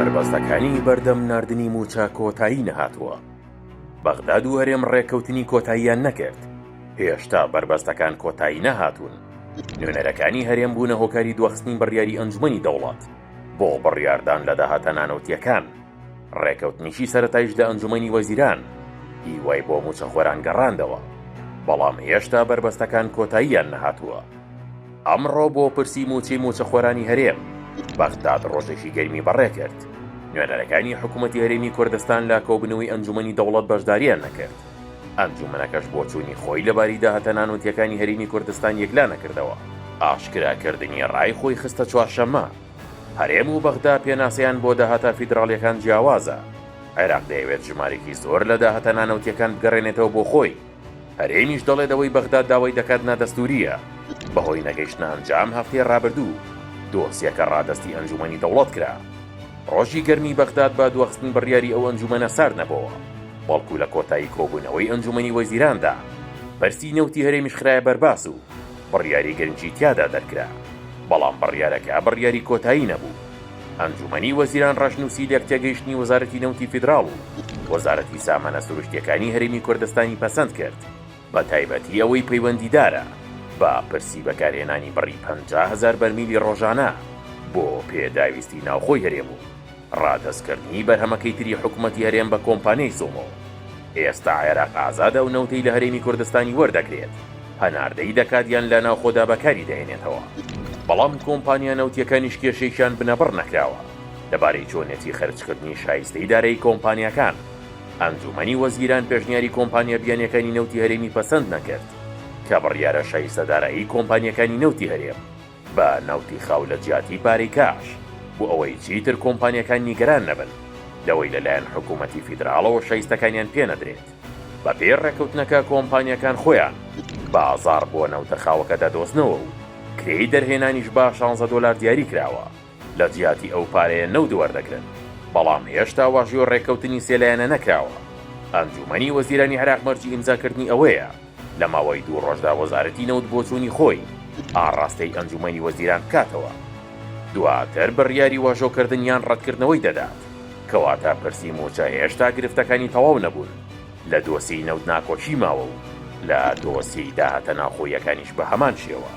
بەربەستەکانی بەردەم ناردنی مووچە کۆتایی نەهاتووە. بەغداد و هەرێم ڕێککەوتنی کۆتاییان نەکرد. هێشتا بەربەستەکان کۆتایی نەهاتوون. نوێنەرەکانی هەرێم بوونە هۆکاری دواخستنی بڕیاری ئەنجومەنی دەوڵەت بۆ بڕیاردان لە داهاتە نانەوتییەکان. ڕێکەوتنیشی سەرەتایش لە ئەنجومەنی وەزیران هیوای بۆ مووچەخۆران گەڕاندەوە، بەڵام هێشتا بەربەستەکان کۆتاییان نەهاتووە. ئەمڕۆ بۆ پرسی مووچەی مووچەخۆرانی هەرێم، بەغداد ڕۆژێکی گەرمی بەڕێکرد. نوێنەرەکانی حکومەتی هەرێمی کوردستان لە کۆبوونەوەی ئەنجومەنی دەوڵەت بەشدارییان نەکرد. ئەنجومەنەکەش بۆچوونی خۆی لەبارەی داهاتە نانەوتییەکانی هەرێمی کوردستان یەکلا نەکردەوە. ئاشکراکردنی ڕای خۆی خستە چوارشەممە. هەرێم و بەغدا پێناسەیان بۆ داهاتە فیدراڵییەکان جیاوازە، عێراق دەیەوێت ژمارێکی زۆر لە داهاتە نانەوتییەکان بگەڕێنێتەوە بۆ خۆی، هەرێمیش دەڵێت ئەوەی بەغدا داوای دەکات نادەستوورییە، بەهۆی نەگەیشتنە ئەنجام هەفتەی ڕابردوو دۆسیەکە ڕادەستی ئەنجوومەنی دەوڵەت کرا. ڕۆژی گەرمی بەغداد بە دواخستنی بڕیاری ئەو ئەنجوومەنە سارد نەبۆوە، بەڵکو لە کۆتایی کۆبوونەوەی ئەنجوومەنی وەزیراندا پرسی نەوتی هەرێمیش خرایە بەرباس و بڕیاری گرنگی تیادا دەرکرا، بەڵام بڕیارەکە بڕیاری کۆتایی نەبوو. ئەنجومەنی وەزیران ڕەشنووسی لێکتێگەیشتنی وەزارەتی نەوتی فیدراڵ و وەزارەتی سامانە سروشتییەکانی هەرێمی کوردستانی پەسەند کرد، بەتایبەتی ئەوەی پەیوەندیدارە بە پرسی بەکارهێنانی بڕی 50,000 بەرمیلی ڕۆژانە بۆ پێداویستی ناوخۆی هەرێم و ڕادەستکردنی بەرهەمەکەی تری حکومەتی هەرێم بە کۆمپانیای سۆمۆ. ئێستا عێراق ئازادە ئەو نەوتەی لە هەرێمی کوردستانی وەردەگرێت هەناردەی دەکات یان لە ناوخۆدا بەکاری دەهێنێتەوە. بەڵام کۆمپانیا نەوتییەکانیش کێشەیەکیان بنەبڕ نەکراوە لەبارەی چۆنیەتی خەرجکردنی شایستەی دارایی کۆمپانیاکان. ئەنجومەنی وەزیران پێشنیاری کۆمپانیا بیانییەکانی نەوتی هەرێمی پەسەند نەکرد کە بڕیارە شایستە دارایی کۆمپانیاکانی نەوتی هەرێم بە نەوتی خاو لە جیاتی پارەی کاش، بۆ ئەوەی چیتر کۆمپانیاکان نیگەران نەبن لەوەی لەلایەن حکومەتی فیدراڵەوە شایستەکانیان پێنەدرێت. بەپێی ڕێککەوتنەکە کۆمپانیاکان خۆیان بازاڕ بۆ نەوتە خاوەکە دەدۆزنەوە و کرێی دەرهێنانیش بە شانزە دۆلار دیاری کراوە لە جیاتی ئەو پارەیە نەوت وەردەگرن، بەڵام هێشتا واژۆی ڕێککەوتنی سێلایەنە نەکراوە. ئەنجومەنی وەزیرانی عێراق مەرجی ئیمزاکردنی ئەوەیە، لە ماوەی دوو ڕۆژدا وەزارەتی نەوت بۆچوونی خۆی ئاڕاستەی ئەنجوومەنی وەزیران بکاتەوە، دواتر بڕیاری واژۆکردن یان ڕەتکردنەوەی دەدات، کەواتە پرسی مووچە هێشتا گرفتەکانی تەواو نەبوون، لە دۆسیەی نەوت ناکۆکی ماوە و لە دۆسیەی داهاتە ناوخۆییەکانیش بە هەمان شێوە.